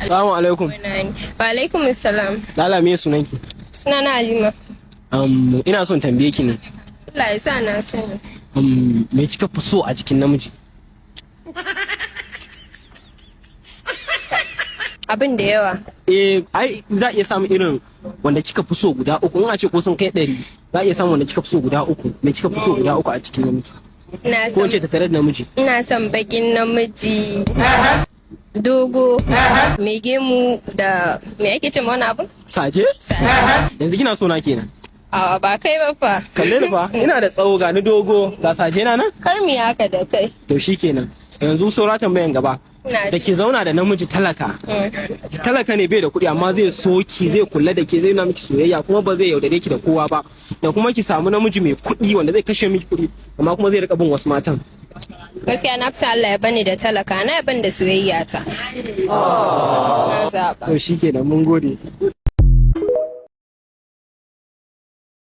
Salamu alaikum. Wa alaikum salam. Lala, me sunanki? Sunana Halima. Ina son tambaye ki ne. Allah ya sa na sani. Me kika fi so a jikin namiji? Abin da yawa. Eh, ai za a iya samun irin wanda kika fi so guda uku. In a ce ko sun kai 100, za a iya samun wanda kika fi so guda uku. Me kika fi so guda uku a cikin namiji? Ina Ko son ce ta tare da namiji. Ina son bakin namiji. Dogo, mai gemu da me ake ce ma wani abin? Saje? Yanzu kina so na kenan. A, ba kai ba fa. Kalle ni fa, ina da tsawo, ga ni dogo, ga saje na nan. Kar mu yi haka da kai. To shikenan. Yanzu saura tambayan gaba. Ina Da ji. ke zauna da namiji talaka. Talaka ne, bai da kuɗi, amma zai so ki, zai kula da ke, zai nuna miki soyayya, kuma ba zai yaudare ki da kowa ba. Da kuma ki samu namiji mai kuɗi wanda zai kashe miki kuɗi, amma kuma zai rika bin wasu matan. Gaskiya na fi son Allah ya bani da talaka, na ya bani da soyayya ta. Na zaɓa. To shikenan, mun gode.